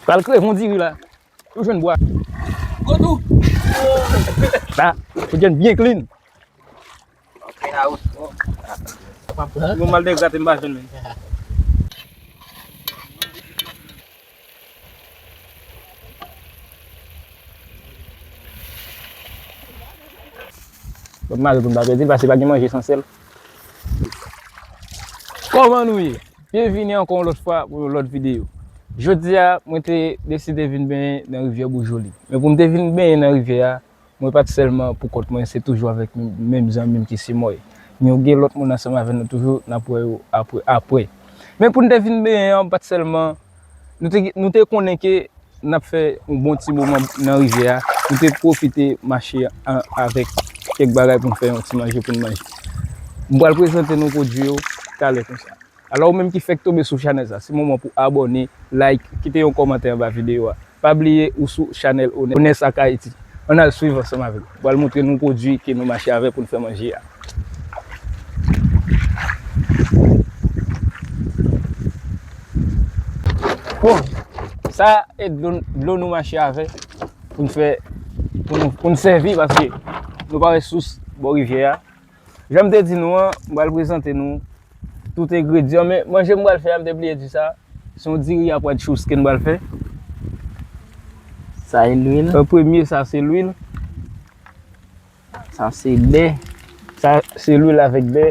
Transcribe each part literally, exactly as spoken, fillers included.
Pral kreve yon diri la. Ou jwenn bwa. Kotou. La, ou jwenn byen clean. Bon, mal degrate m pa jwenn menm. Bon, mari pou m pa pèdi l, paske pa gen manje san sèl. Kòman nou ye? Byenvini ankò yon lòt fwa pou yon lòt videyo. Jodi a, mwen te deside vin benyen nan rivyè Boujoli. Men pou m te vin benyen nan rivyè a, mwen pa t sèlman pou kont mwen, se toujou avèk menm, menm zanmi m ki se Mòy. Men gen lòt moun ansanm avè nou toujou, n ap wè yo apre, apre. Men pou n te vin benyen an, pa t sèlman, nou te, nou te konnen ke n ap fè yon bon ti moman nan rivyè a. Nou te pwofite mache a, avèk kèk bagay pou n fè yon ti manje pou n manje. M pral prezante nou pwodui yo talè konsa. Alò, ou menm ki fèk tonbe sou chanèl sa, se moman pou abòne, like, kite yon kòmantè anba videyo a. Pa bliye ou sou chanèl One-, Onès ak Ayiti. Ann al swiv ansanm avè m. M pral montre nou pwodui ke nou mache avè pou n fè manje a. Bon, sa e dlo, dlo nou mache avè pou n fè, pou n, pou n sèvi, paske nou pa wè sous bò rivyè a. Jan m te di nou an, m pral prezante nou tout engredyan, men manje m pral fè a, m te bliye di sa. Se yon diri a pwadchous ke n pral fè. Sa e lwil. An premye, sa se lwil. Sa se bè. Sa se lwil avèk bè.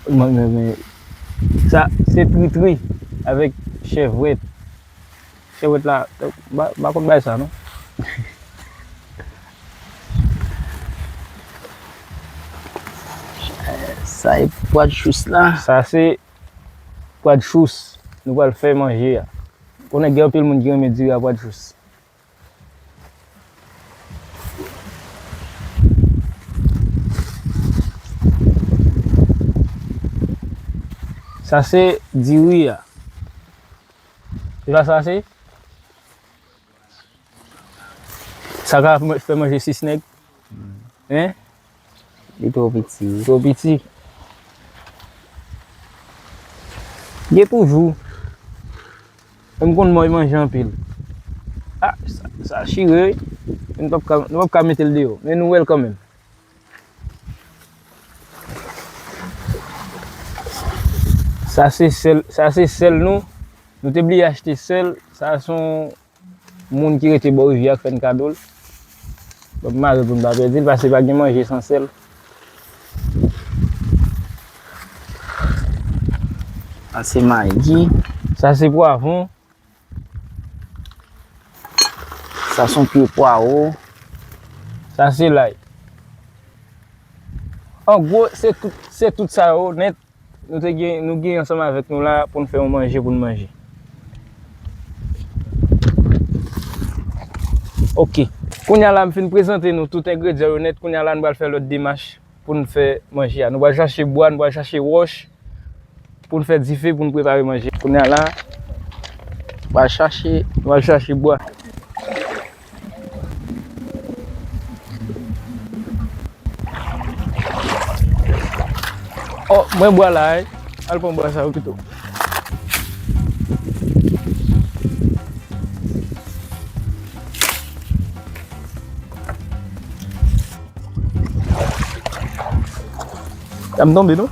Mwen, mwen, mwen. Sa se tritri avèk chèvwèt. Chèvwèt la, m pa, m pa konn bay sa, non. Sa e pwadchous la. Sa se pwadchous nou pral fè manje a. Konnen gen anpil moun ki renmen diri a pwadchous. Sa se diri a. Se pa sa se? Sa ka fè manje sis nèg? Hein? Li twò piti. Twò piti. Gen toujou. M konn Mòy manje anpil. Ah, sa, sa chire, wi. Nou p ap ka, nou p ap ka mete l deyò. Men nou wè l kanmenm. Sa se sèl, sa se sèl nou. Nou te bliye achte sèl. Sa se yon moun ki rete bò rivyè a k fè n kado l. Bon, m mare pou n pa pèdi l, paske pa gen manje san sèl. Sa se magi. Sa se pwavwon. Sa se yon pye pwawo. Sa se lay. An gwo, se tout, se tout sa yo nèt. Nou te gen, nou gen ansanm avèk nou la pou n fè yon manje pou n manje. Ok. Kounye a la, m fin prezante nou tout engredyan yo nèt. Kounye a la, nou pral fè lòt demach pou n fè manje a. Nou pral chache bwa, nou pral chache wòch pou n fè dife, pou n prepare manje. Kounye a la, nou pral chache, nou pral chache bwa. Oh, mwen bwa la, wi. Al pran bwa sa yo pito. Sa m tonbe, non?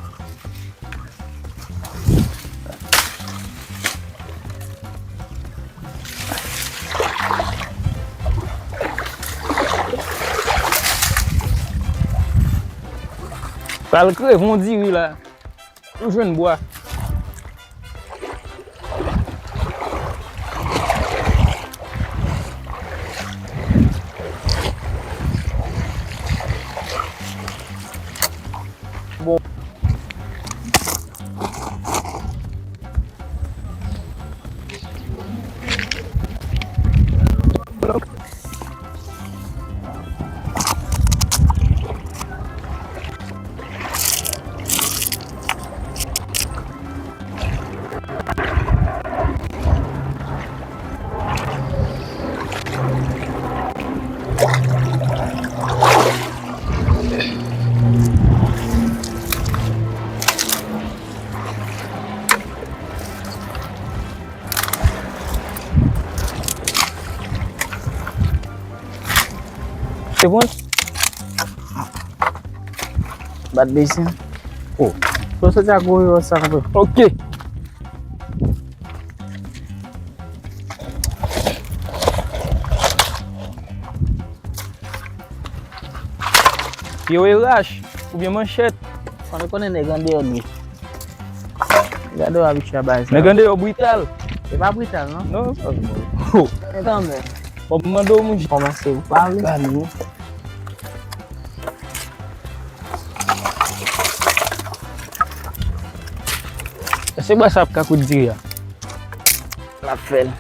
Pral kreve yon diri la. Ou jwenn bwa. Bon. Bon. Bat desann. Oh. Fò soti ak gwo riwòs sa konpè. Ok. Pye w e rach oubyen manchèt. Fò nou konnen nèg andeyò li. Gade w abitye a bagay sa. Nèg andeyò brital. E pa brital, non? Non, sa se bon. Men kanmenm. Bon, m mande w, moun. Kòmanse ou pale. Ba nou. Èske bwa sa ap ka kout diri a? L ap fè l.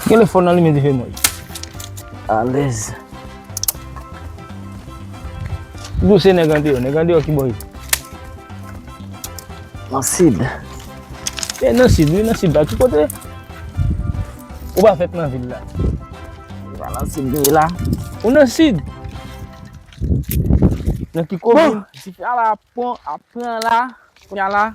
Genlè fò n alimen dife mwen. Alèz. Dou se nèg andeyò, nèg andeyò ki bò ye? Nan sid. E nan sid, wi, nan sid la. Ki kote? Ou pa fèt nan vil la? Ou pa nan sid, nou ye la. Ou nan sid? Nan ki komin? Bon, dife a la ap pran, ap pran la. Kounye a la.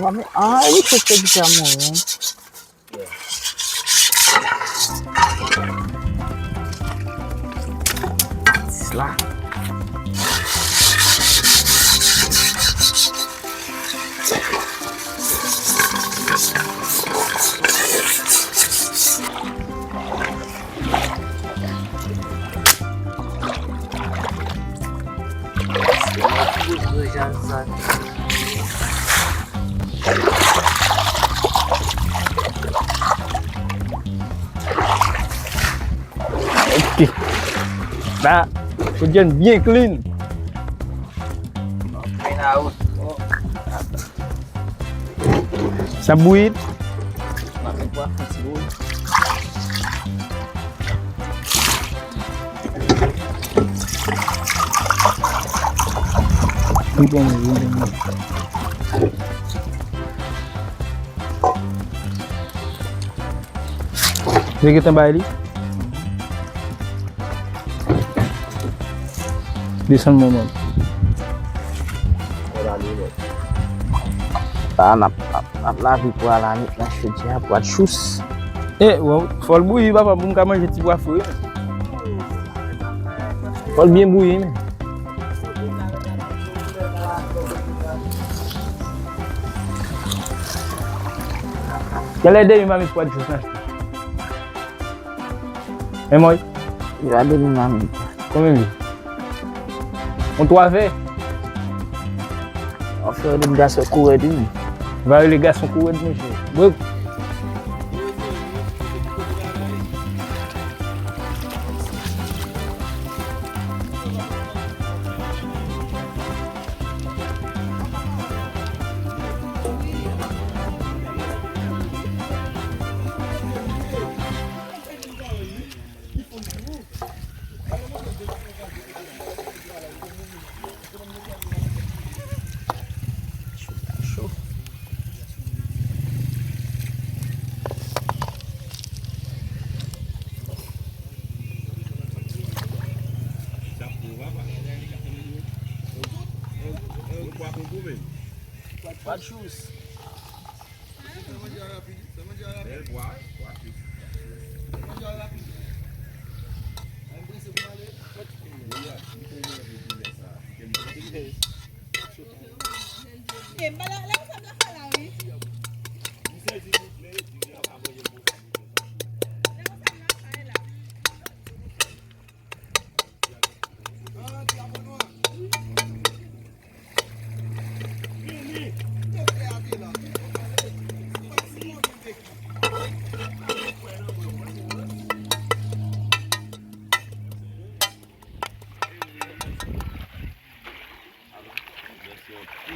Mami, ah, wi, se te deja mouri. Dis la. Ok. La, fò djenn byen clean. Sa bouyi. Li bon, li bon. Yo gentan bay li. Desann mwen, mwen. La, n ap, n ap, n ap lave pwa la nèt nan chodyè a, pwa dous. E, fò l bouyi, papa, pou m ka manje ti pwa fri. Fò l byen bouyi, men. Genlè de mi mamit pwa dous nan. Men mwen. Li pa de mi mamit. Konbyen li? Yon twa vè. Yon frè de gason kourèd, wi. Va rele gason kourèd, monchè. Bon.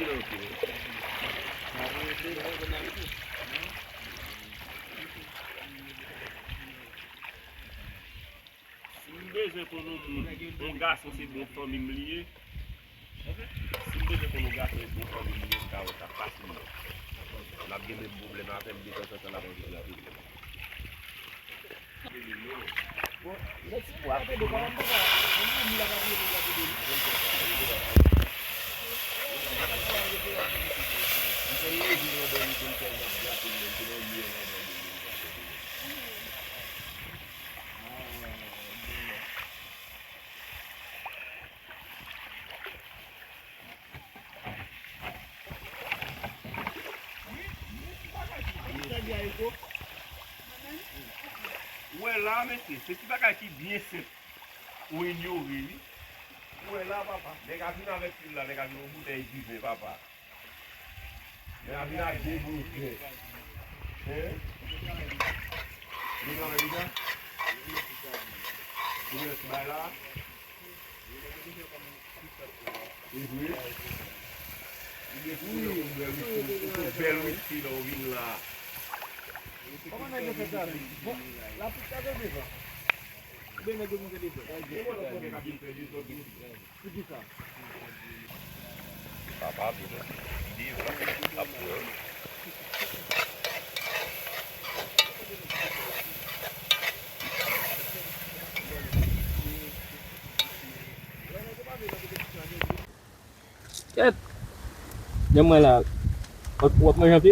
Si m bezwen konn yon moun, yon gason se bon fanmi m li ye. Si m bezwen konn yon gason se bon fanmi m li ye, m ka wè sa fasilman. L ap gen menm pwoblèm avè m, detanzantan l ap anregle avè m. Ou wè la, mesye, se ti bagay ki byen senp. Ou inyore li. Ou wè la, papa. Nèg a vin avèk pil la, nèg a vin yon boutèy diven, papa. Nèg a vin ak de boutèy. Hein? Li travay deja? Li gen ti bay la? Se vre? Wi, wi, wi, wi, bèl wiski lè w vin la. Kòman nèg yo fè sa? Bon, lapli ta tonbe, sa. Oubyen nèg yo moute devan? Poukisa? Papa, vini. Vini, vini. Kèt! Lè mwen la, w ap manje anpil?